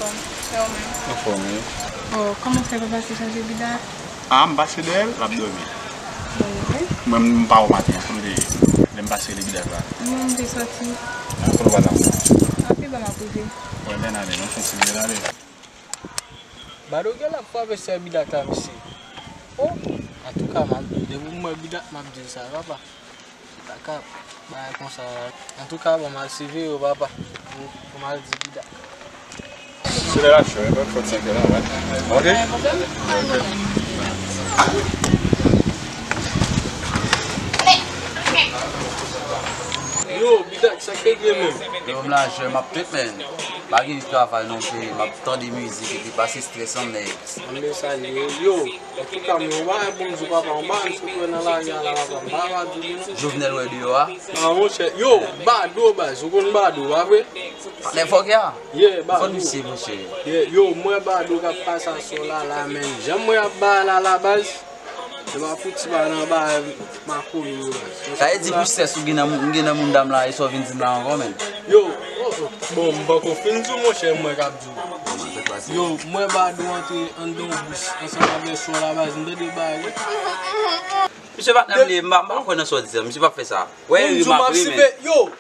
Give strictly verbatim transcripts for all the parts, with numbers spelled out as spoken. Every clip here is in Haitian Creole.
Anfòm, wi. Oh, kòman w fè pa pase chache Bidak? Ah, m pase dèyè l, l ap dòmi. Mwen, m pa wè maten an, kote l te ye? Lè m pase li Bidak la. Mwen, m te sòti. Ah, kote w pral la? Api ba m ap rive. Wè, lè n ale, non, fè ti lè n ale. Bado gen l ap frape sè Bidak la, mesye. Oh, antouka, m ap, depi m wè Bidak, m ap di l sa, papa. Li pa ka bay konsa la. Antouka, bon, m al siveye yo, papa. Pou m al di Bidak. Se lè l ap cho, e pa fòt senk è la, wè. Ok? Ok. Yo, Bidak, sa k te gen menm? Yo, m la, jwe, m ap trete, men. Pa gen travay non, se m ap tande mizik epi pase strès an nèg. Anben sa li ye. Yo, antouka, men yon bagay pou m di w, papa, yon bagay m sot wè nan lari a la, papa, m pa va di w non. Jovenel wè deyò a? Ah, monchè, yo, Bado, baz, ou konn Bado, pa vre? Patnè fòkè a? Yeah, Bado. Konn misye, monchè. Yeah, yo, m wè Bado k ap pase aswè la, la, men. Jan m wè y ap bay la, la, baz. Se pa fouti pa nan bagay makounen yo, baz. Sa vle di pou sès ou gen nan, gen nan moun dam la, e sa w vin di m la ankò, men. Yo, oh, oh. Bon, m poko fin di w, monchè, mwen k ap di w. Yo, mwen Bado antre anndan yon bis ansanm avè sou la baz, m tande bagay. Misye pa t nan m li ye, m pa, m pa kwè nan sa w di a, misye p ap fè sa. Wè, ri m ap ri, men. Yo,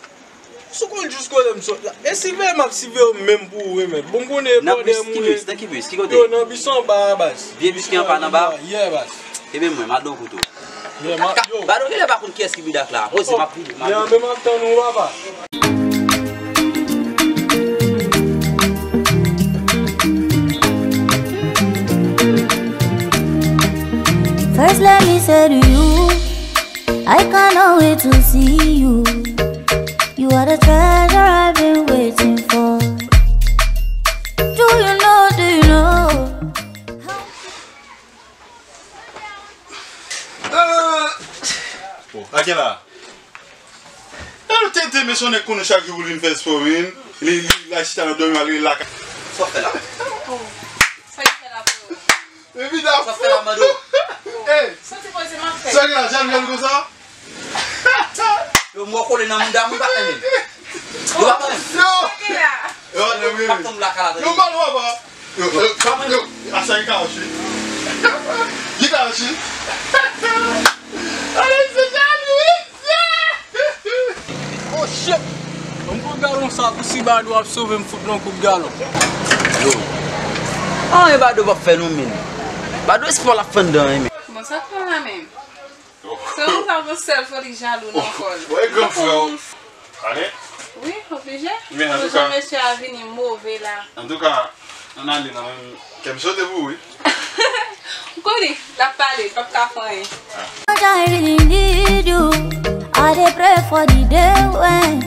Si w konn jis kote m sot la. E siveye m ap siveye w menm pou ou, wi, men. Bon, m konnen e bò dèyè m ou ye. Nan bis, nan ki bis? Ki kote? Yo, nan bis anba a, baz. Vye bis ki anba nan ba a? Yeah, baz. Ebyen, mwen, m al don kouto. Yeah, m ap, yo. Bado genlè pa konn kiyès ki Bidak la. Poze, m ap vini, m ap vini. Yeah, men m ap tann ou, papa. First, let me say to you, I cannot wait to see you. You are the treasure I've been waiting for. Do you know, do you know? Oh, Akela. Nan nou tete men son nèg konnen chak jou pou l vin fè spò, men. Li, li la chita nan dòmi, li la ka. Sa w fè la? Sa w fè la, freo? Evidam. Sa w fè la, Mando? Ey! Sa w sipoze m ap fè? Sa gen la, jan l konsa? Yo, m wè w kole nan mouda m, m pa renmen. Yo, pa renmen. Yo! Yo, pa renmen. M ap tonbe lakay la, yo, mal, papa. Yo, yo, yo, asa gen kawoch, wi. Gen kawoch, wi. Ale, se jan, wi. Oh shit! Ban m kout galon sa pou si Bado ap sove m fout nan kout galon. Yo. Anyen Bado p ap fè nou, men. Bado espò l ap fè anndan, men. Bon, sa k pran la menm? Se yon sa pou sèl foli jalou nan kò l. Wè gran frè w. Ale. Wi, oblije. Men, antouka, jan mesye a vini move la. Antouka, ann ale nan menm. Kè m sote pou ou, wi. Ou konnen, l ap pale, l p ap ka fè anyen. Much I really need you. I dey pray for the day when